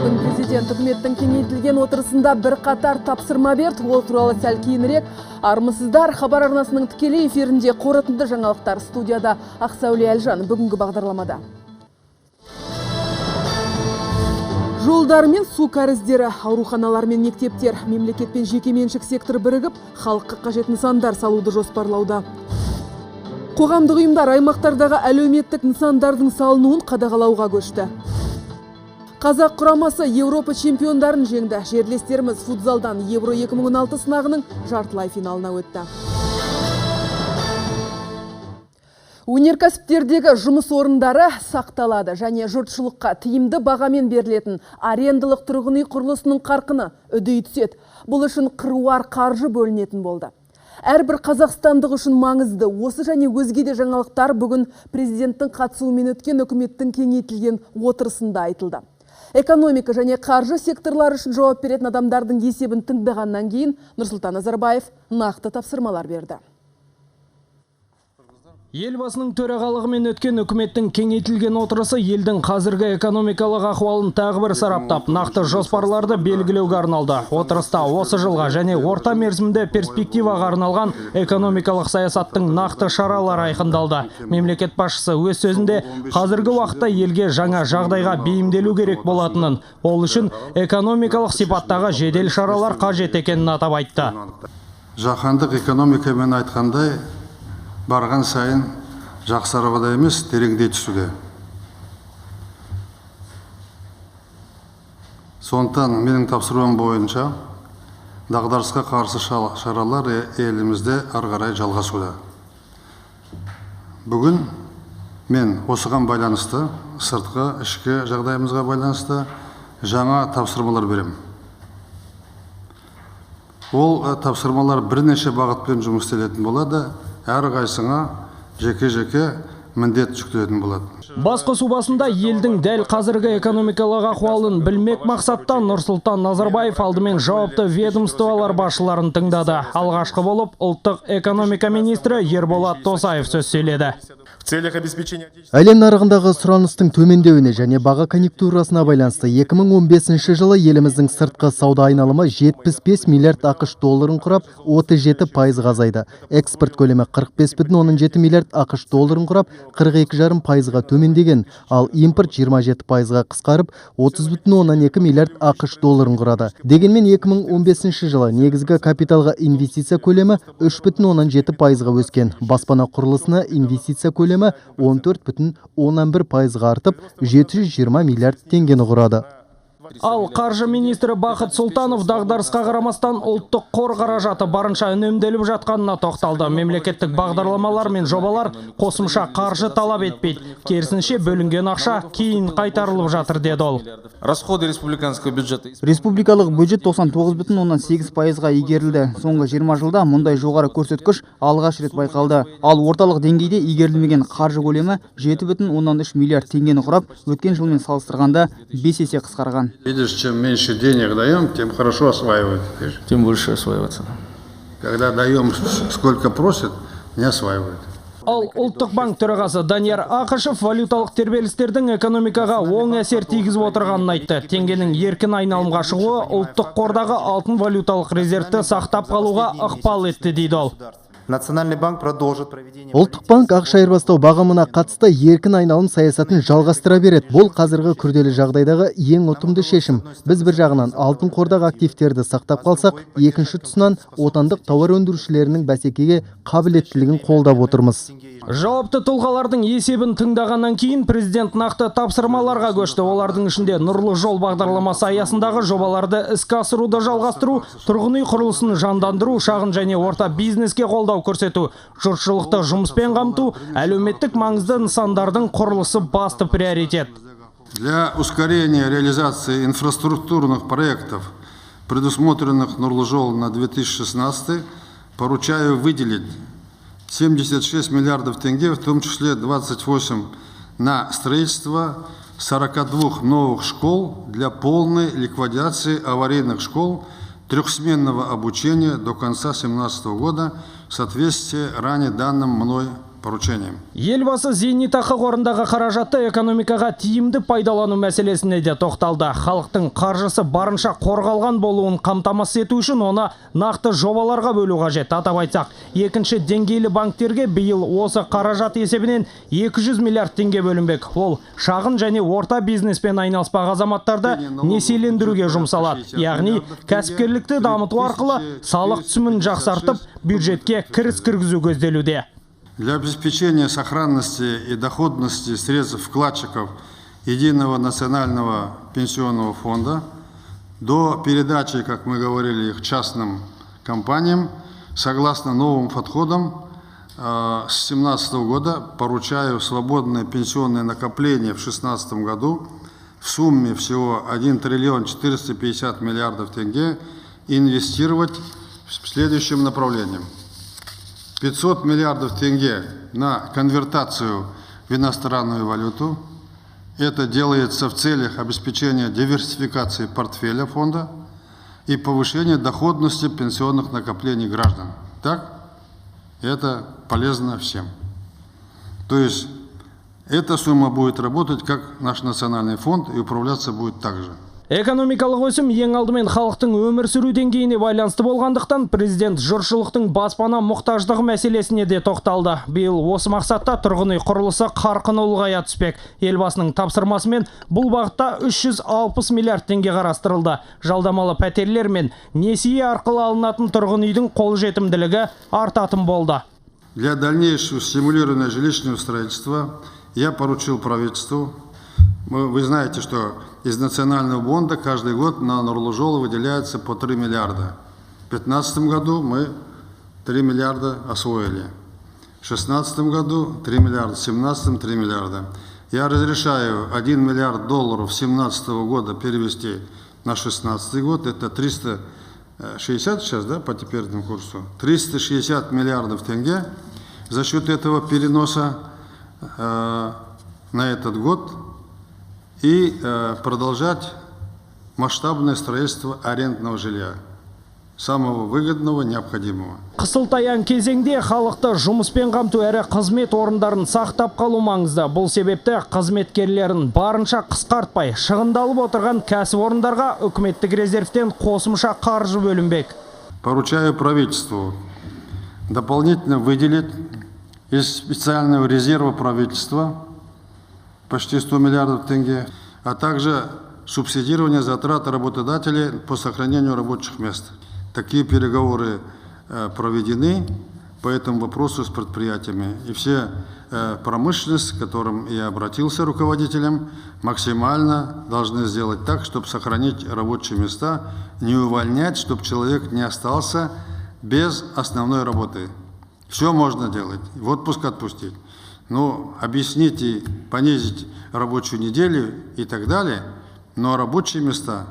Бүгін президент үкіметтің кеңейтілген отырысында бірқатар тапсырма берді. Ол туралы сәл кейінірек. Армысыздар, Хабар арнасының тікелей эфирінде қорытынды жаңалықтар. Студияда Ақсәуле Әлжан бүгінгі бағдарламада. Жолдар мен су кәріздері, ауруханалар мен мектептер, мемлекет пен жекеменшік сектор бірігіп, халыққа қажет нысандар салуды жоспарлауда. Қоғамдық ұйымдар аймақтардағы әлеуметтік нысандардың салынуын қадағалауға көшті. Қазақ құрамасы Еуропа чемпиондарын жеңді. Жерлестеріміз футзалдан Евро 2016 сынағының жартылай финалына өтті. Өнеркәсіптердегі жұмыс орындары сақталады және жұртшылыққа тиімді бағамен берілетін арендалық тұрғын үй құрылысының қарқыны үдей түседі. Бұл үшін қыруар қаржы бөлінетін болды. Әрбір қазақстандық үшін маңызды осы және өзге де жаңалықтар бүгін президенттің қатысуымен өткен үкіметтің кеңейтілген отырысында айтылды. Экономика және қаржы секторлары үшін жауап беретін адамдардың есебін тыңдағаннан кейін Нұрсұлтан Назарбаев нақты тапсырмалар берді. Елбасының төрағалығымен өткен үкіметтің кеңейтілген отырысы елдің қазіргі экономикалық ахуалын тағы бір сараптап, нақты жоспарларды белгілеуге арналды. Отырыста осы жылға және орта мерзімді перспективаға арналған экономикалық саясаттың нақты шаралары айқындалды. Мемлекет басшысы өз сөзінде қазіргі уақытта елге жаңа жағдайға бейімделу керек болатынын, ол үшін экономикалық сипаттағы жедел шаралар қажет екенін атап айтты. Жаһандық экономикамен айтқандай, барған сайын жақсаруда емес, тереңдей түсуде. Сондықтан менің тапсырмам бойынша дағдарысқа қарсы шаралар елімізде ары қарай жалғасуда. Бүгін мен осыған байланысты, сыртқы, ішкі жағдайымызға байланысты жаңа тапсырмалар беремін. Ол тапсырмалар бірнеше бағытпен жұмыс істелетін болады. Әрқайсыңа жеке-жеке міндет жүктелетін болады. Басқосу басында елдің дәл қазіргі экономикалық ахуалын білмек мақсатта Нұрсұлтан Назарбаев алдымен жауапты ведомстволар басшыларын тыңдады. Алғашқы болып ұлттық экономика министрі Ерболат Досаев сөз сөйледі. Әлем нарығындағы сұраныстың төмендеуіне және баға конъюнктурасына байланысты 2015 жылы еліміздің сыртқы сауда айналымы 75 миллиард ақш долларын құрап, 37%-ға азайды. Экспорт көлемі 45,7 миллиард ақш долларын құрап, 42,5%-ға төмендеген, ал импорт 27%-ға қысқарып, 30,2 миллиард ақш долларын құрады. Дегенмен 2015 жылы негізгі капиталға инвестиция көлемі 3,7%-ға өскен. Баспана құрылысына инвестиция көлемі 14,1%-ға артып, 720 миллиард теңгені құрады. Ал қаржы министрі Бақыт Сұлтанов дағдарысқа қарамастан ұлттық қор қаражаты барынша үнемделіп жатқанына тоқталды. Мемлекеттік бағдарламалар мен жобалар қосымша қаржы талап етпейді. Керісінше бөлінген ақша кейін қайтарылып жатыр, деді ол. Расходы республиканского бюджета. Республикалық бюджет 99,8%-ға игерілді. Соңғы 20 жылда мұндай жоғары көрсеткіш алғаш рет байқалды. Ал орталық деңгейде игерілмеген қаржы көлемі 7,3 миллиард теңгені құрап, өткен жылмен салыстырғанда 5 есе қысқарған. Видишь, чем меньше денег даем, тем хорошо осваивают. Тем больше осваиваться. Когда даем, сколько просят, не осваивают. Ал ұлттық банк төрағасы Данияр Ақышев валюталық тербелістердің экономикаға оң әсер тигізіп отырғанын айтты. Теңгенің еркін айналымға шығуы ұлттық қордағы алтын валюталық резервті сақтап қалуға ықпал етті, дейді ол. Национальный банк продолжит проведение. Ұлттық банк ақша айырбастау бағамына қатысты еркін айналым саясатын жалғастыра береді. Бұл қазіргі күрделі жағдайдағы ең ұтымды шешім. Біз бір жағынан алтын қордағы активтерді сақтап қалсақ, екінші тұсынан отандық тауар өндірушілерінің бәсекеге қабілеттілігін қолдап отырмыз. Жауапты тұлғалардың есебін тыңдағаннан кейін президент нақты тапсырмаларға көшті. Олардың ішінде Нұрлы жол бағдарламасы аясындағы жобаларды іске асыруды жалғастыру, тұрғын үй құрылысын жандандыру, шағын және орта бизнеске қолдау көрсету, жұртшылықты жұмыспен қамту, әлеуметтік маңызды нысандардың құрылысы басты приоритет. Для ускорения реализации инфраструктурных проектов, предусмотренных Нұрлы жол на 2016, поручаю выделить 76 миллиардов тенге, в том числе 28 на строительство 42 новых школ для полной ликвидации аварийных школ трехсменного обучения до конца 2017 года в соответствии ранее данным мной поручениям. Елбасы зейнетақы қорындағы қаражатты экономикаға тиімді пайдалану мәселесіне де тоқталды. Халықтың қаржысы барынша қорғалған болуын қамтамасыз ету үшін оны нақты жобаларға бөлу қажет. Атап айтсақ, екінші деңгейлі банктерге биыл осы қаражат есебінен 200 миллиард теңге бөлінбек. Ол шағын және орта бизнеспен айналыспақ азаматтарды несиелендіруге жұмсалады. Яғни кәсіпкерлікті дамыту арқылы салық түсімін жақсартып, бюджетке кіріс кіргізу көзделуде. Для обеспечения сохранности и доходности средств вкладчиков Единого национального пенсионного фонда до передачи, как мы говорили, их частным компаниям, согласно новым подходам, с 2017 года поручаю свободное пенсионное накопление в 2016 году в сумме всего 1 триллион 450 миллиардов тенге инвестировать в следующем направлении. 500 миллиардов тенге на конвертацию в иностранную валюту. Это делается в целях обеспечения диверсификации портфеля фонда и повышения доходности пенсионных накоплений граждан. Так? Это полезно всем. То есть эта сумма будет работать как наш национальный фонд и управляться будет также. Экономикалық өсім ең алдымен халықтың өмір сүру деңгейіне байланысты болғандықтан, президент жұртшылықтың баспана мұқтаждығы мәселесіне де тоқталды. Биыл осы мақсатта тұрғын үй құрылысы қарқыны ұлғая түспек. Елбасының тапсырмасымен бұл бағытта 360 миллиард теңге қарастырылды. Жалдамалы пәтерлер мен несие арқылы алынатын тұрғын үйдің қолжетімділігі артатын болды. Для дальнейшего стимулирования жилищного строительства я поручил правительству. Вы знаете, что из Национального фонда каждый год на Нурлы жол выделяется по 3 миллиарда. В 2015 году мы 3 миллиарда освоили. В 2016 году 3 миллиарда, в 2017 3 миллиарда. Я разрешаю 1 миллиард долларов с 2017 года перевести на 2016 год. Это 360 сейчас, да, по теперешнему курсу? 360 миллиардов тенге за счет этого переноса на этот год и продолжать масштабное строительство арендного жилья, самого выгодного, необходимого. Қысылтаяң кезеңде халықты жұмыспен қамту әрі қызмет орындарын сақтап қалу маңызды. Бұл себепті қызметкерлерін барынша қысқартпай, шығындалып отырған кәсіпорындарға үкіметтік резервтен қосымша қаржы бөлінбек. Поручаю правительству дополнительно выделить из специального резерва правительства почти 100 миллиардов тенге, а также субсидирование затрат работодателей по сохранению рабочих мест. Такие переговоры проведены по этому вопросу с предприятиями. И все промышленность, к которым я обратился руководителям, максимально должны сделать так, чтобы сохранить рабочие места, не увольнять, чтобы человек не остался без основной работы. Все можно делать, в отпуск отпустить. Но объяснить и понизить рабочую неделю и так далее, но рабочие места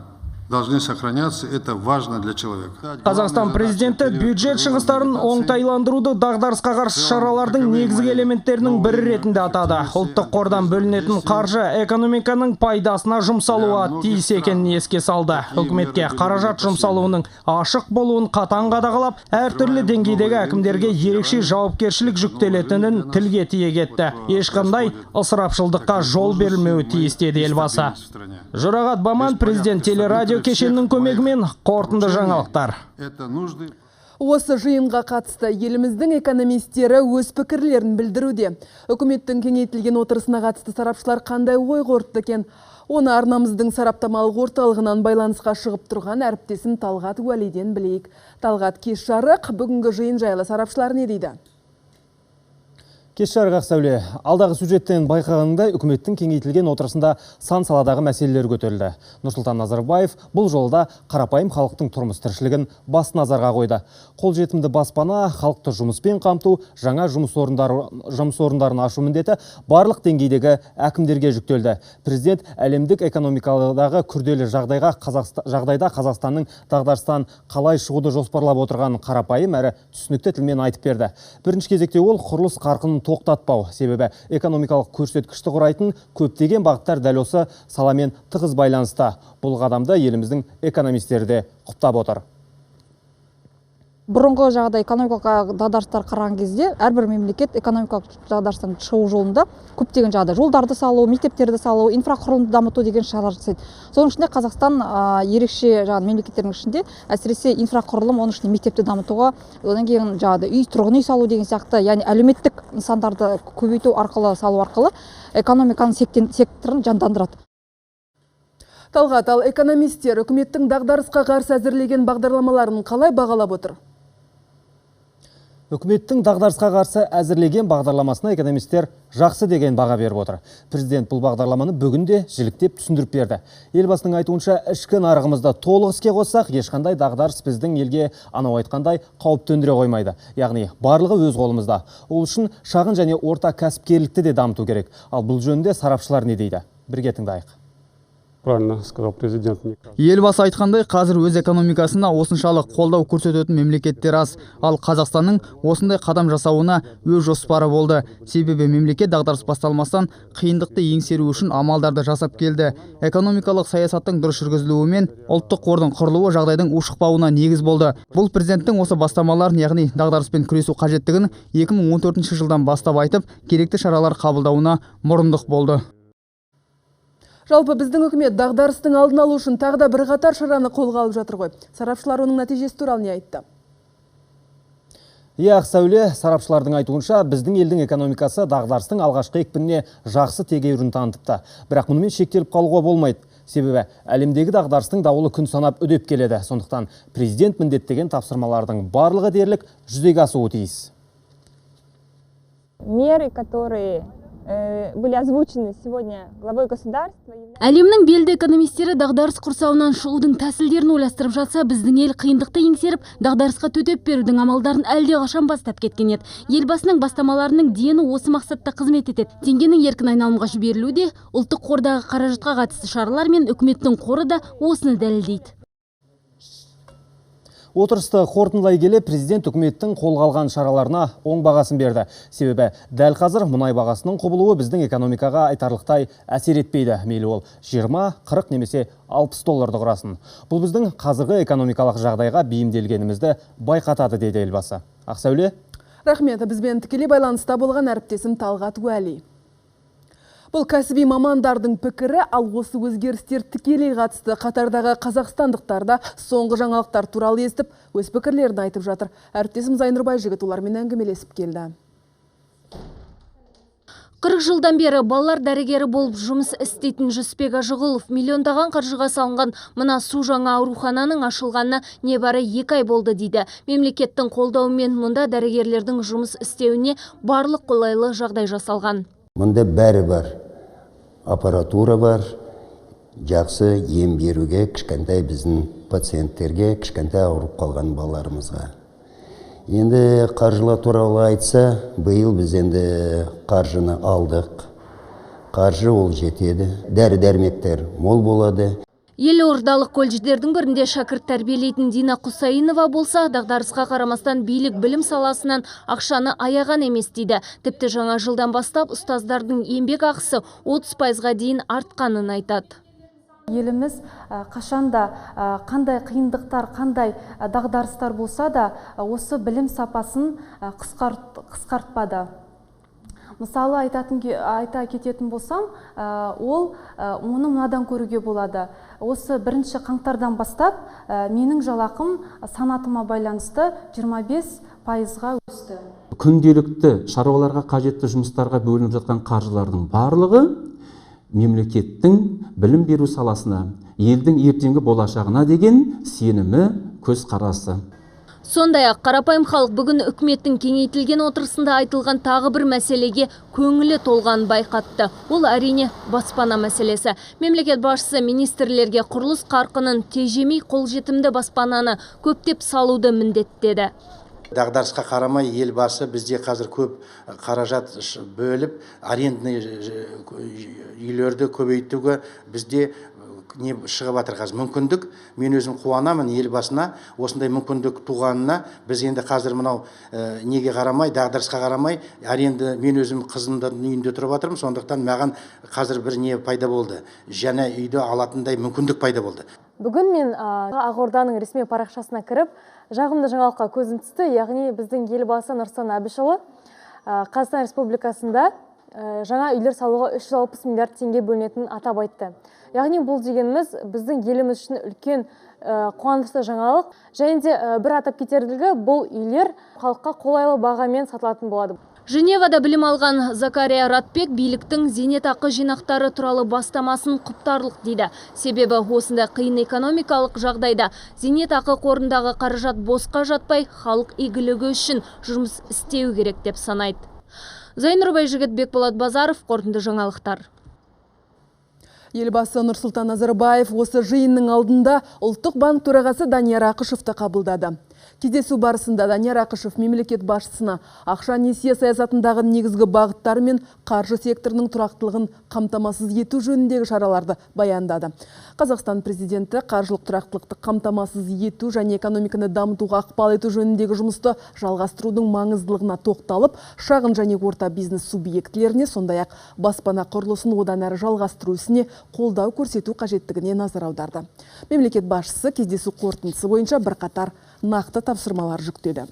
должны сохраняться, это важно для человека. Қазақстан президенті бюджет шығыстарын оңтайландыруды дағдарысқа қарсы шаралардың негізгі элементтерінің бірі ретінде атады. Ұлттық қордан бөлінетін қаржы экономиканың пайдасына жұмсалуы тиіс екенін еске салды. Үкіметке қаражат жұмсалуының ашық болуын қатаң қадағалап, әртүрлі деңгейдегі әкімдерге ерекше жауапкершілік жүктелетінін тілге тиек етті. Ешқандай ысырапшылдыққа жол берілмеуі тиіс, деді елбасы. Жұрағат Баман, президент телерадио кешенінің көмегімен қорытынды жаңалықтар. Осы жиынға қатысты еліміздің экономистері өз пікірлерін білдіруде. Үкіметтің кеңейтілген отырысына қатысты сарапшылар қандай ой қорытты екен? Оны арнамыздың сараптамалық орталығынан байланысқа шығып тұрған әріптесім Талғат Уәлиден білейік. Талғат, кеш жарық, бүгінгі жиын жайлы сарапшылар не дейді? Кеш жарық, Ақсәуле. Алдағы сюжеттен байқағаныңдай, үкіметтің кеңейтілген отырысында сан саладағы мәселелер көтерілді. Нұрсұлтан Назарбаев бұл жолда қарапайым халықтың тұрмыс тіршілігін бас назарға қойды. Қолжетімді баспана, халықты жұмыспен қамту, жаңа жұмыс орындарын ашу міндеті барлық деңгейдегі әкімдерге жүктелді. Президент әлемдік экономикадағы күрделі жағдайда Қазақстанның дағдарыстан қалай шығуды жоспарлап отырғанын қарапайым әрі түсінікті тілмен айтып берді. Бірінші кезекте ол құрылыс қарқынын тоқтатпау, себебі экономикалық көрсеткішті құрайтын көптеген бағыттар дәл осы саламен тығыз байланыста. Бұл қадамды еліміздің экономистері де құптап отыр. Бұрынғы жағдай экономикалық дағдарыстар қараған кезде әрбір мемлекет экономикалық дағдарыстан шығу жолында көптеген жағдай жолдарды салу, мектептерді салу, инфрақұрылымды дамыту деген шаралар жасайды. Соның ішінде Қазақстан ерекше жаңағы мемлекеттердің ішінде әсіресе инфрақұрылым, оның ішінде мектепті дамытуға, одан кейін жаңағы үй, тұрғын үй салу деген сияқты, яғни әлеуметтік нысандарды көбейту арқылы, салу арқылы экономиканың секторын жандандырады. Талғат, ал экономистер үкіметтің дағдарысқа қарсы әзірлеген бағдарламаларын қалай бағалап отыр? Үкіметтің дағдарысқа қарсы әзірлеген бағдарламасына экономистер жақсы деген баға беріп отыр. Президент бұл бағдарламаны бүгін де жіліктеп түсіндіріп берді. Елбасының айтуынша, ішкі нарығымызды толық іске қоссақ, ешқандай дағдарыс біздің елге анау айтқандай қауіп төндіре қоймайды. Яғни барлығы өз қолымызда. Ол үшін шағын және орта кәсіпкерлікті де дамыту керек. Ал бұл жөнінде сарапшылар не дейді? Бірге тыңдайық. Правильно сказал президент. Елбасы айтқандай, қазір өз экономикасына осыншалық қолдау көрсететін мемлекеттер аз. Ал Қазақстанның осындай қадам жасауына өз жоспары болды. Себебі мемлекет дағдарыс басталмастан қиындықты еңсеру үшін амалдарды жасап келді. Экономикалық саясаттың дұрыс жүргізілуімен ұлттық қордың құрылуы жағдайдың ушықпауына негіз болды. Бұл президенттің осы бастамаларын, яғни дағдарыспен күресу қажеттігін 2014 жылдан бастап айтып, керекті шаралар қабылдауына мұрындық болды. Жалпы біздің үкімет дағдарыстың алдын алу үшін тағы да бірқатар шараны қолға алып жатыр ғой. Сарапшылар оның нәтижесі туралы не айтты? Иә, Сәуле, сарапшылардың айтуынша, біздің елдің экономикасы дағдарыстың алғашқы екпініне жақсы тегеурін танытыпты. Бірақ мұнымен шектеліп қалуға болмайды. Себебі әлемдегі дағдарыстың дауылы күн санап үдеп келеді. Сондықтан президент міндеттеген тапсырмалардың барлығы дерлік жүзеге асуы тиіс. Меры, которые были озвучены сегодня главой государства. Әлемнің белді экономистері дағдарыс құрсауынан шығудың тәсілдерін ойластырып жатса, біздің ел қиындықты еңсеріп, дағдарысқа төтеп берудің амалдарын әлдеқашан бастап кеткен еді. Елбасының бастамаларының дені осы мақсатта қызмет етеді. Теңгенің еркін айналымға жіберілуі де, ұлттық қордағы қаражатқа қатысты шаралар мен үкіметтің қоры да осыны дәлелдейді. Отырысты қорытындылай келе президент үкіметтің қолға алған шараларына оң бағасын берді. Себебі дәл қазір мұнай бағасының құбылуы біздің экономикаға айтарлықтай әсер етпейді. Мейлі ол 20, 40 немесе 60 долларды құрасын. Бұл біздің қазіргі экономикалық жағдайға бейімделгенімізді байқатады, деді елбасы. Ақсәуле. Рахмет, бізбен тікелей байланыста болған әріптесім Талғат Уәли. Бұл кәсіби мамандардың пікірі, ал осы өзгерістер тікелей қатысты қатардағы қазақстандықтар да соңғы жаңалықтар туралы естіп, өз пікірлерін айтып жатыр. Әріптесім Зайнұр Байжігіт олармен әңгімелесіп келді. 40 жылдан бері балалар дәрігері болып жұмыс істейтін Жүсіпбек Ажығұлов миллиондаған қаржыға салынған мына су жаңа аурухананың ашылғанына небәрі 2 ай болды дейді. Мемлекеттің қолдауымен мұнда дәрігерлердің жұмыс істеуіне барлық қолайлы жағдай жасалған. Мұнда бәрі бар, аппаратура бар, жақсы ем беруге кішкентай біздің пациенттерге, кішкентай ауырып қалған балаларымызға. Енді қаржылар туралы айтса, биыл біз енді қаржыны алдық. Қаржы ол жетеді, дәрі-дәрмектер мол болады. Елордалық колледждердің бірінде шәкірт тәрбиелейтін Дина Құсайынова болса, дағдарысқа қарамастан билік білім саласынан ақшаны аяған емес дейді. Тіпті жаңа жылдан бастап ұстаздардың еңбек ақысы 30%-ға дейін артқанын айтады. Еліміз қашанда қандай қиындықтар, қандай дағдарыстар болса да, осы білім сапасын қысқартпады. Мысалы айта кететін болсам, ол оны мынадан көруге болады. Осы 1 қаңтардан бастап менің жалақым санатыма байланысты 25%-ға өсті. Күнделікті шаруаларға қажетті жұмыстарға бөлініп жатқан қаржылардың барлығы мемлекеттің білім беру саласына, елдің ертеңгі болашағына деген сенімі, көзқарасы. Сондай-ақ қарапайым халық бүгін үкіметтің кеңейтілген отырысында айтылған тағы бір мәселеге көңілі толғанын байқатты. Ол әрине баспана мәселесі. Мемлекет басшысы министрлерге құрылыс қарқынын тежемей қолжетімді баспананы көптеп салуды міндеттеді. Дағдарысқа қарамай елбасы бізде қазір көп қаражат бөліп, арендный үйлерді көбейтуге бізде не шығып жатыр қазір мүмкіндік. Мен өзім қуанамын елбасына осындай мүмкіндік туғанына. Біз енді қазір мынау неге қарамай, дағдарысқа қарамай, аренда, мен өзім қызымдың үйінде тұрып жатырмын, сондықтан маған қазір бір не пайда болды, жаңа үйді алатындай мүмкіндік пайда болды. Бүгін мен Ақорданың ресми парақшасына кіріп, жағымды жаңалыққа көзім түсті, яғни біздің елбасы Нұрсұлтан Әбішұлы Қазақстан Республикасында жаңа үйлер салуға 360 миллиард теңге бөлінетінін атап айтты. Яғни бұл дегеніміз біздің еліміз үшін үлкен қуанышты жаңалық. Және де бір атап кетерлігі, бұл үйлер халыққа қолайлы бағамен сатылатын болады. Женевада білім алған Закария Ратбек биліктің зейнетақы жинақтары туралы бастамасын құптарлық дейді. Себебі осындай қиын экономикалық жағдайда зейнетақы қорындағы қаражат босқа жатпай, халық игілігі үшін жұмыс істеу керек деп санайды. Зайнұр Байжігіт, Бекболат Базаров, қорытынды жаңалықтар. Елбасы Нұрсұлтан Назарбаев осы жиынның алдында Ұлттық банк төрағасы Данияр Ақышевты қабылдады. Кездесу барысында Данияр Ақышев мемлекет басшысына ақша несие саясатындағы негізгі бағыттар мен қаржы секторының тұрақтылығын қамтамасыз ету жөніндегі шараларды баяндады. Қазақстан президенті қаржылық тұрақтылықты қамтамасыз ету және экономиканы дамытуға ықпал ету жөніндегі жұмысты жалғастырудың маңыздылығына тоқталып, шағын және орта бизнес субъектілеріне, сондай-ақ баспана құрылысын одан әрі жалғастыру ісіне қолдау көрсету қажеттігіне назар аударды. Мемлекет басшысы кездесу қорытындысы бойынша бірқатар нақты тапсырмалар жүктеді.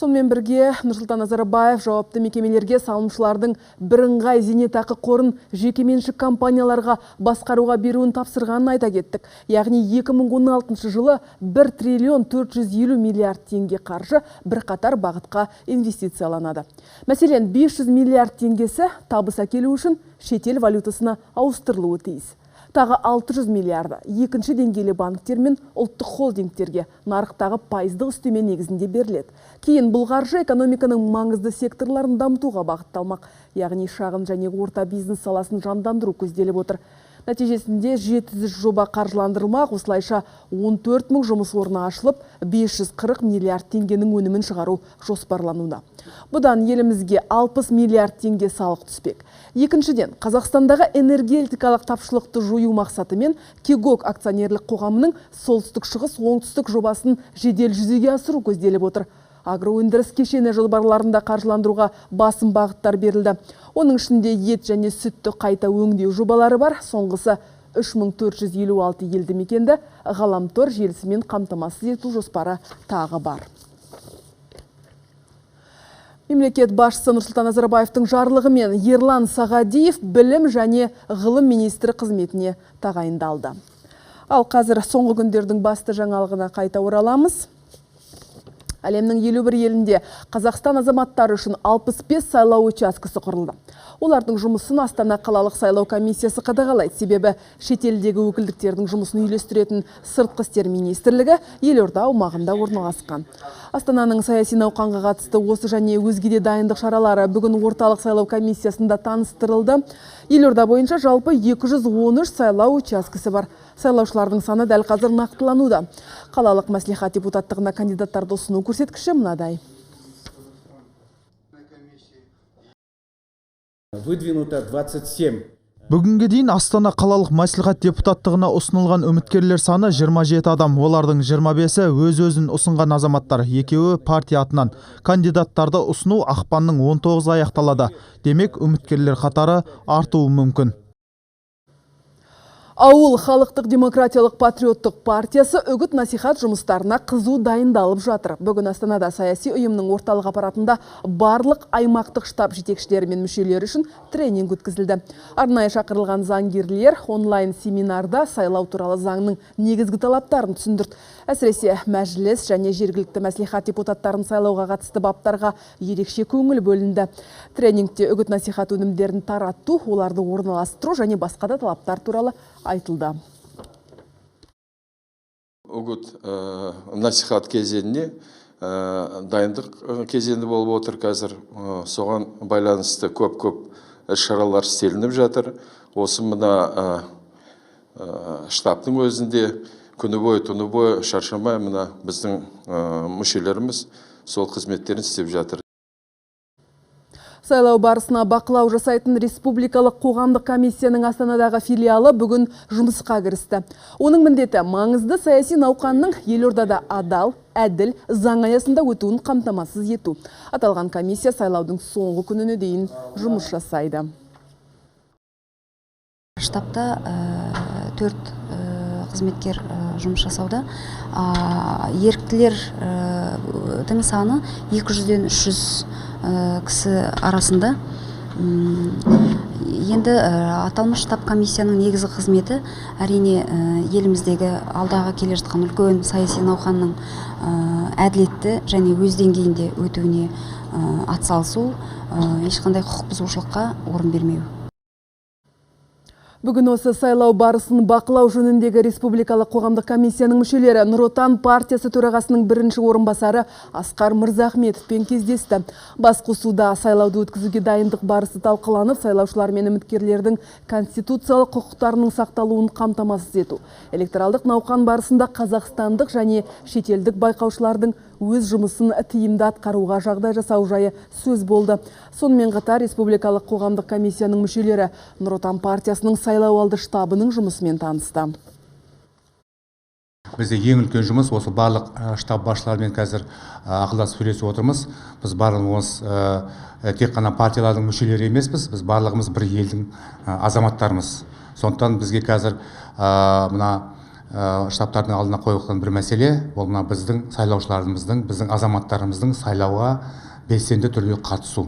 Сонымен бірге Нұрсұлтан Назарбаев жауапты мекемелерге салымшылардың бірыңғай зейнетақы қорын жекеменшік компанияларға басқаруға беруін тапсырғанын айта кеттік. Яғни 2016 жылы 1 триллион 450 миллиард теңге қаржы бірқатар бағытқа инвестицияланады. Мәселен, 500 миллиард теңгесі табыс әкелу үшін шетел валютасына ауыстырылуы тиіс. Тағы 600 миллиарды екінші деңгейлі банктер мен ұлттық холдингтерге нарықтағы пайыздық үстеме негізінде беріледі. Кейін бұл қаржы экономиканың маңызды секторларын дамытуға бағытталмақ, яғни шағын және орта бизнес саласын жандандыру көзделіп отыр. Нәтижесінде 700 жоба қаржыландырылмақ, осылайша 14 мың жұмыс орны ашылып, 540 миллиард теңгенің өнімін шығару жоспарлануда. Бұдан елімізге 60 миллиард теңге салық түспек. Екіншіден, Қазақстандағы энергетикалық тапшылықты жою мақсатымен Кегок акционерлік қоғамының солтүстік шығыс оңтүстік жобасын жедел жүзеге асыру көзделіп отыр. Агроөндіріс кешені жоспарларында қаржыландыруға басым бағыттар берілді. Оның ішінде ет және сүтті қайта өңдеу жобалары бар. Соңғысы 3456 елді мекенді ғаламтор желісімен қамтамасыз ету жоспары тағы бар. Мемлекет басшысы Нұрсұлтан Назарбаевтың жарлығымен Ерлан Сағадиев білім және ғылым министрі қызметіне тағайындалды. Ал қазір соңғы күндердің басты жаңалығына қайта ораламыз. Әлемнің 51 елінде Қазақстан азаматтары үшін 65 сайлау учаскесі құрылды. Олардың жұмысын Астана қалалық сайлау комиссиясы қадағалайды. Себебі шетелдегі өкілдіктердің жұмысын үйлестіретін Сыртқы істер министрлігі елорда аумағында орналасқан. Астананың саяси науқанға қатысты осы және өзге де дайындық шаралары бүгін орталық сайлау комиссиясында таныстырылды. Елорда бойынша жалпы 213 сайлау учаскесі бар. Сайлаушылардың саны дәл қазір нақтылануда. Қалалық мәслихат депутаттығына кандидаттарды ұсыну көрсеткіші мынадай. Выдвинуто 27. Бүгінге дейін Астана қалалық мәслихат депутаттығына ұсынылған үміткерлер саны 27 адам. Олардың 25-і өз-өзін ұсынған азаматтар, екеуі партия атынан. Кандидаттарды ұсыну ақпанның 19-ы аяқталады. Демек, үміткерлер қатары артуы мүмкін. Ауыл халықтық демократиялық патриоттық партиясы үгіт насихат жұмыстарына қызу дайындалып жатыр. Бүгін Астанада саяси ұйымның орталық аппаратында барлық аймақтық штаб жетекшілері мен мүшелері үшін тренинг өткізілді. Арнайы шақырылған заңгерлер онлайн семинарда сайлау туралы заңның негізгі талаптарын түсіндірді. Әсіресе мәжіліс және жергілікті мәслихат депутаттарын сайлауға қатысты баптарға ерекше көңіл бөлінді. Тренингте үгіт насихат өнімдерін тарату, оларды орналастыру және басқа да талаптар туралы айтылды. Үгіт насихат кезеңіне дайындық кезеңі болып отыр қазір. Соған байланысты көп-көп іс-шаралар істелініп жатыр. Осы мына штабтың өзінде күні бойы, түні бойы шаршамай мына біздің мүшелеріміз сол қызметтерін істеп жатыр. Сайлау барысына бақылау жасайтын республикалық қоғамдық комиссияның Астанадағы филиалы бүгін жұмысқа кірісті. Оның міндеті маңызды саяси науқанның елордада адал, әділ, заң аясында өтуін қамтамасыз ету. Аталған комиссия сайлаудың соңғы күніне дейін жұмыс жасайды. Штабта 4 қызметкер жұмыс жасауда. Еріктілердің саны 200-ден 300 кісі арасында. Енді аталмыш штаб комиссияның негізгі қызметі әрине еліміздегі алдағы келе жатқан үлкен саяси науқанның әділетті және өз деңгейінде өтуіне атсалысу, ешқандай құқық бұзушылыққа орын бермеу. Бүгін осы сайлау барысын бақылау жөніндегі республикалық қоғамдық комиссияның мүшелері Нұр Отан партиясы төрағасының бірінші орынбасары Асқар Мырзахметовпен кездесті. Басқосуда сайлауды өткізуге дайындық барысы талқыланып, сайлаушылар мен үміткерлердің конституциялық құқықтарының сақталуын қамтамасыз ету. Электоралдық науқан барысында қазақстандық және шетелдік байқаушылардың өз жұмысын тиімді атқаруға жағдай жасау жайы сөз болды. Сонымен қатар республикалық қоғамдық комиссияның мүшелері Нұр Отан партиясының сайлауалды штабының жұмысымен танысты. Бізде ең үлкен жұмыс осы барлық штаб басшыларымен қазір ақылдасып сөйлесіп отырмыз. Біз барлығымыз тек қана партиялардың мүшелері емеспіз, біз барлығымыз бір елдің азаматтарымыз. Сондықтан бізге қазір мына штабтардың алдына қойылған бір мәселе, ол мына біздің сайлаушыларымыздың, біздің азаматтарымыздың сайлауға белсенді түрде қатысу.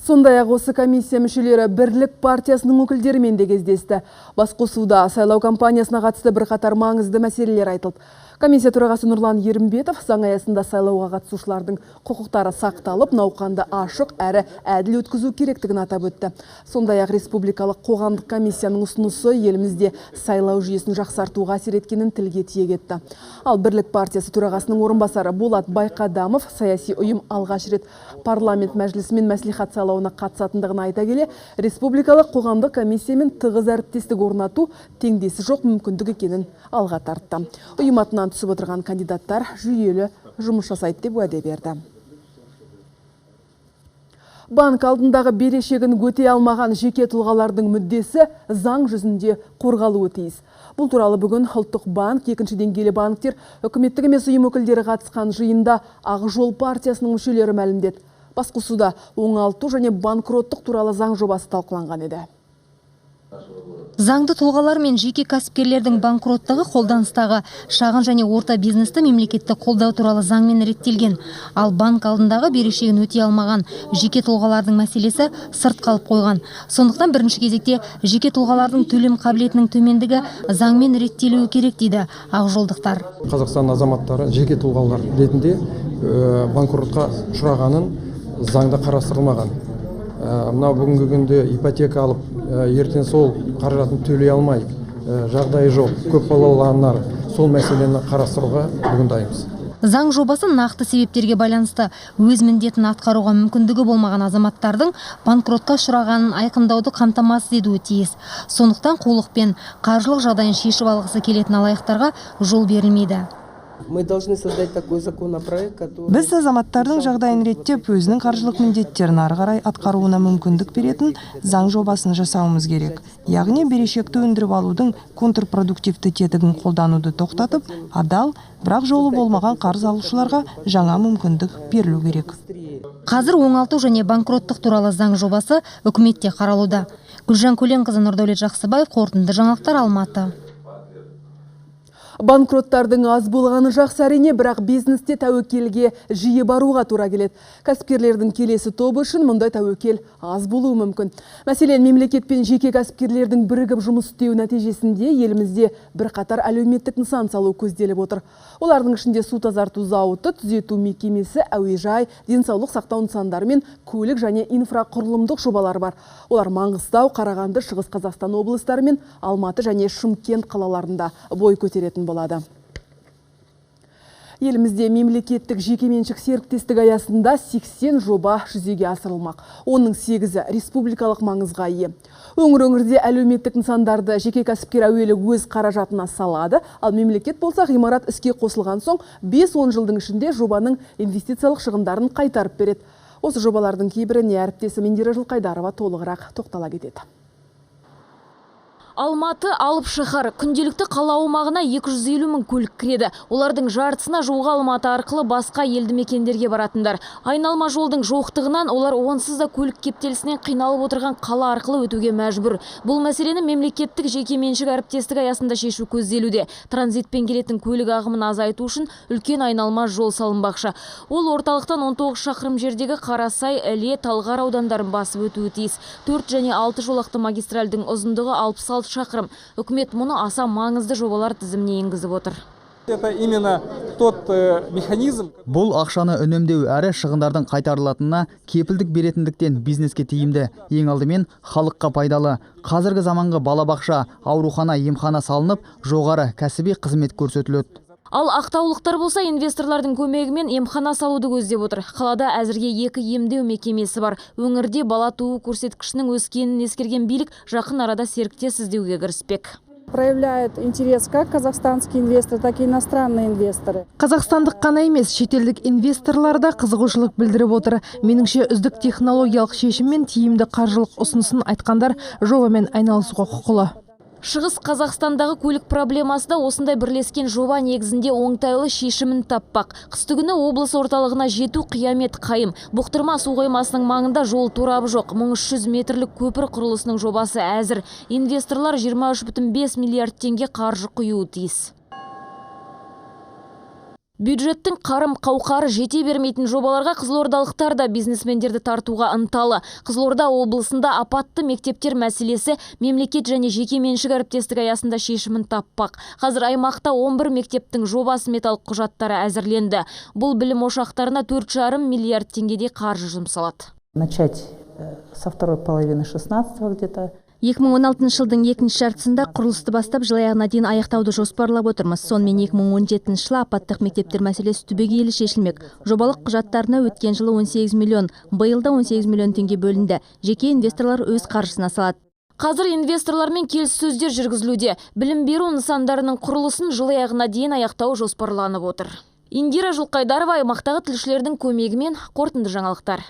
Сондай-ақ осы комиссия мүшелері Бірлік партиясының өкілдерімен де кездесті. Басқосуда сайлау кампаниясына қатысты бірқатар маңызды мәселелер айтылды. Комиссия төрағасы Нұрлан Ерімбетов заң аясында сайлауға қатысушылардың құқықтары сақталып, науқанды ашық әрі әділ өткізу керектігін атап өтті. Сондай-ақ республикалық қоғамдық комиссияның ұсынысы елімізде сайлау жүйесін жақсартуға әсер еткенін тілге тиек етті. Ал Бірлік партиясы төрағасының орынбасары Болат Байқадамов саяси ұйым алғаш рет парламент мәжілісі мен мәслихат сайлауына қатысатындығын айта келе, республикалық қоғамдық комиссиямен тығыз әріптестік орнату теңдесі жоқ мүмкіндік екенін алға тартты. Ұйым атынан түсіп отырған кандидаттар жүйелі жұмыс жасайды деп уәде берді. Банк алдындағы берешегін өтей алмаған жеке тұлғалардың мүддесі заң жүзінде қорғалуы тиіс. Бұл туралы бүгін Ұлттық банк, екінші деңгейлі банктер, үкіметтік емес ұйым өкілдері қатысқан жиында Ақ жол партиясының мүшелері мәлімдеді. Басқосуда оңалту және банкроттық туралы заң жобасы талқыланған еді. Заңды тұлғалар мен жеке кәсіпкерлердің банкроттығы қолданыстағы шағын және орта бизнесті мемлекетті қолдау туралы заңмен реттелген. Ал банк алдындағы берешегін өтей алмаған жеке тұлғалардың мәселесі сырт қалып қойған. Сондықтан бірінші кезекте жеке тұлғалардың төлем қабілетінің төмендігі заңмен реттелуі керек дейді ақжолдықтар. Қазақстан азаматтары жеке тұлғалар ретінде банкротқа ұшырағанын заңда қарастырылмаған. Мынау бүгінгі күнде ипотека алып, ертең сол қаражатын төлей алмай, жағдайы жоқ, көп балалы аналар, сол мәселені қарастыруға бүгін дайынбыз. Заң жобасы нақты себептерге байланысты өз міндетін атқаруға мүмкіндігі болмаған азаматтардың банкротқа ұшырағанын айқындауды қамтамасыз етуі тиіс. Сондықтан қулық пен қаржылық жағдайын шешіп алғысы келетін алаяқтарға жол берілмейді. Мы должны создать такой законопроект, который... Біз азаматтардың жағдайын реттеп, өзінің қаржылық міндеттерін ары қарай атқаруына мүмкіндік беретін заң жобасын жасауымыз керек. Яғни берешекті өндіріп алудың контрпродуктивті тетігін қолдануды тоқтатып, адал, бірақ жолы болмаған қарыз алушыларға жаңа мүмкіндік берілу керек. Қазір оңалту және банкроттық туралы заң жобасы үкіметте қаралуда. Гүлжан Көленқызы, Нұрдәулет Жақсыбаев, қорытынды жаңалықтар, Алматы. Банкроттардың аз болғаны жақсы әрине, бірақ бизнесте тәуекелге жиі баруға тура келеді. Кәсіпкерлердің келесі тобы үшін мұндай тәуекел аз болуы мүмкін. Мәселен, мемлекет пен жеке кәсіпкерлердің бірігіп жұмыс істеу нәтижесінде елімізде бірқатар әлеуметтік нысан салу көзделіп отыр. Олардың ішінде су тазарту зауыты, түзету мекемесі, әуежай, денсаулық сақтау нысандары мен көлік және инфрақұрылымдық жобалар бар. Олар Маңғыстау, Қарағанды, Шығыс Қазақстан облыстары мен Алматы және Шымкент қалаларында бой көтеретін болады. Елімізде мемлекеттік жекеменшік серіктестік аясында 80 жоба жүзеге асырылмақ. Оның 8-і республикалық маңызға ие. Өңір-өңірде әлеуметтік нысандарды жеке кәсіпкер әуелі өз қаражатына салады, ал мемлекет болса ғимарат іске қосылған соң 5-10 жылдың ішінде жобаның инвестициялық шығындарын қайтарып береді. Осы жобалардың кейбіріне әріптесім Индира Жылқайдарова толығырақ тоқтала кетеді. Алматы алып шаһар. Күнделікті қала аумағына 250 мың көлік кіреді. Олардың жартысына жуығы Алматы арқылы басқа елді мекендерге баратындар. Айналма жолдың жоқтығынан олар онсыз да көлік кептелісінен қиналып отырған қала арқылы өтуге мәжбүр. Бұл мәселені мемлекеттік жекеменшік әріптестік аясында шешу көзделуде. Транзитпен келетін көлік ағымын азайту үшін үлкен айналма жол салынбақшы. Ол орталықтан 19 шақырым жердегі Қарасай, Іле, Талғар аудандарын басып өтуі тиіс. 4 және 6 жолақты магистральдың ұзындығы 66 шақырым. Үкімет мұны аса маңызды жобалар тізіміне енгізіп отыр. Это именно тот механизм. Бұл ақшаны үнемдеу әрі шығындардың қайтарылатынына кепілдік беретіндіктен бизнеске тиімді. Ең алдымен халыққа пайдалы. Қазіргі заманғы балабақша, аурухана, емхана салынып, жоғары кәсіби қызмет көрсетіледі. Ал ақтаулықтар болса, инвесторлардың көмегімен емхана салуды көздеп отыр. Қалада әзірге 2 емдеу мекемесі бар. Өңірде бала туу көрсеткішінің өскенін ескерген билік жақын арада серіктес іздеуге кіріспек. Проявляют интерес как казахстанские инвесторы, так и иностранные инвесторы. Қазақстандық қана емес, шетелдік инвесторлар да қызығушылық білдіріп отыр. Меніңше, үздік технологиялық шешім мен тиімді қаржылық ұсынысын айтқандар жобамен айналысуға құқылы. Шығыс Қазақстандағы көлік проблемасы да осындай бірлескен жоба негізінде оңтайлы шешімін таппақ. Қыстыгүні облыс орталығына жету қиямет қайым. Бұқтырма су қоймасының маңында жол торабы жоқ. 1300 метрлік көпір құрылысының жобасы әзір. Инвесторлар 23,5 миллиард теңге қаржы құюы тиіс. Бюджеттің қарым қауқары жете бермейтін жобаларға қызылордалықтар да бизнесмендерді тартуға ынталы. Қызылорда облысында апатты мектептер мәселесі мемлекет және жеке меншік әріптестік аясында шешімін таппақ. Қазір аймақта 11 мектептің жоба сметалық құжаттары әзірленді. Бұл білім ошақтарына 4,5 миллиард теңгедей қаржы жұмсалады. Начать со второй половины 16-го где-то. 2016 жылдың екінші жартысында құрылысты бастап, жыл аяғына дейін аяқтауды жоспарлап отырмыз. Сонымен 2017 жылы апаттық мектептер мәселесі түбегейлі шешілмек. Жобалық құжаттарына өткен жылы 18 миллион, биыл да 18 миллион теңге бөлінді. Жеке инвесторлар өз қаржысына салады. Қазір инвесторлармен келіссөздер жүргізілуде. Білім беру нысандарының құрылысын жыл аяғына дейін аяқтау жоспарланып отыр. Индира Жылқайдарова, аймақтағы тілшілердің көмегімен қорытынды жаңалықтар.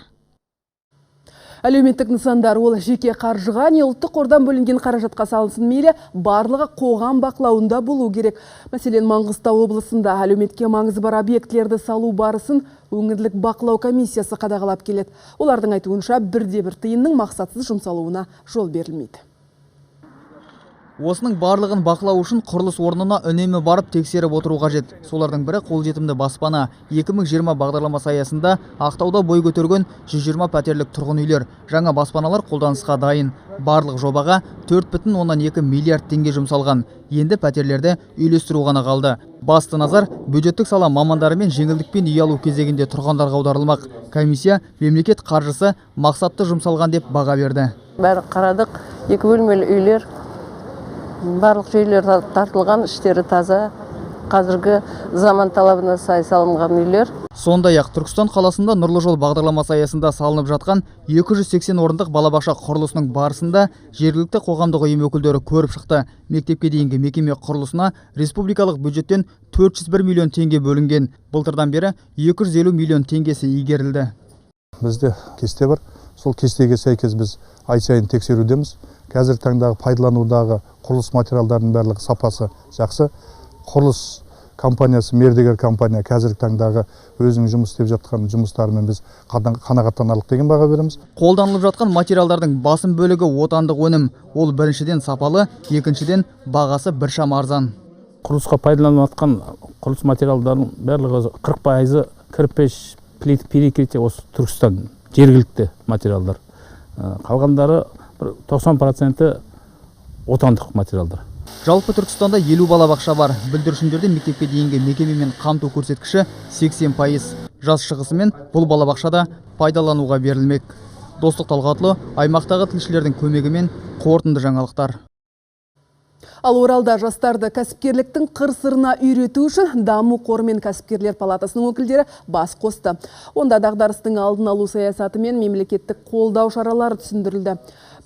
Әлеуметтік нысандар ол жеке қаржыға не ұлттық қордан бөлінген қаражатқа салынсын мейлі, барлығы қоғам бақылауында болу керек. Мәселен, Маңғыстау облысында әлеуметке маңызы бар объектілерді салу барысын өңірлік бақылау комиссиясы қадағалап келеді. Олардың айтуынша, бірде-бір тиынның мақсатсыз жұмсалуына жол берілмейді. Осының барлығын бақылау үшін құрылыс орнына үнемі барып тексеріп отыру қажет. Солардың бірі қолжетімді баспана. 2020 бағдарламасы аясында Ақтауда бой көтерген 120 пәтерлік тұрғын үйлер. Жаңа баспаналар қолданысқа дайын. Барлық жобаға 4,2 миллиард теңге жұмсалған. Енді пәтерлерді үйлестіру ғана қалды. Басты назар бюджеттік сала мамандары мен жеңілдікпен үй алу кезегінде тұрғандарға аударылмақ. Комиссия мемлекет қаржысы мақсатты жұмсалған деп баға берді. Бәрі қарадық, 2 бөлмелі үйлер. Барлық жүйелер тартылған, іштері таза, қазіргі заман талабына сай салынған үйлер. Сондай-ақ Түркістан қаласында Нұрлы жол бағдарламасы аясында салынып жатқан 280 орындық балабақша құрылысының барысында жергілікті қоғамдық ұйым өкілдері көріп шықты. Мектепке дейінгі мекеме құрылысына республикалық бюджеттен 401 миллион теңге бөлінген. Былтырдан бері 250 миллион теңгесі игерілді. Бізде кесте бар. Сол кестеге сәйкес біз ай сайын тексерудеміз. Қазіргі таңдағы пайдаланудағы құрылыс материалдарының барлығы сапасы жақсы. Құрылыс компаниясы, мердігер компания қазіргі таңдағы өзінің жұмыс істеп жатқан жұмыстарымен біз қанағаттанарлық деген баға береміз. Қолданылып жатқан материалдардың басым бөлігі отандық өнім. Ол біріншіден сапалы, екіншіден бағасы біршама арзан. Құрылысқа пайдаланып жатқан құрылыс материалдарының барлығы 40% кірпіш, плит, перекрытие осы Түркістан жергілікті материалдар. Қалғандары 90% отандық материалдар. Жалпы Түркістанда 50 балабақша бар. Бүлдіршіндерді мектепке дейінгі мекемемен қамту көрсеткіші 80%. Жаз шығысымен бұл балабақша да пайдалануға берілмек. Достық Талғатұлы, аймақтағы тілшілердің көмегімен қорытынды жаңалықтар. Ал Оралда жастарды кәсіпкерліктің қыр-сырына үйрету үшін Даму қоры мен кәсіпкерлер палатасының өкілдері бас қосты. Онда дағдарыстың алдын алу саясаты мен мемлекеттік қолдау шаралары түсіндірілді.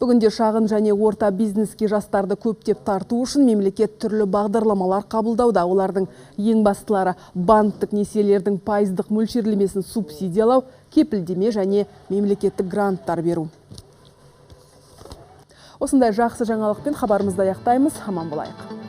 Бүгінде шағын және орта бизнеске жастарды көптеп тарту үшін мемлекет түрлі бағдарламалар қабылдауда. Олардың ең бастылары банктік несиелердің пайыздық мөлшерлемесін субсидиялау, кепілдеме және мемлекеттік гранттар беру. Осындай жақсы жаңалықпен хабарымызды аяқтаймыз. Аман болайық.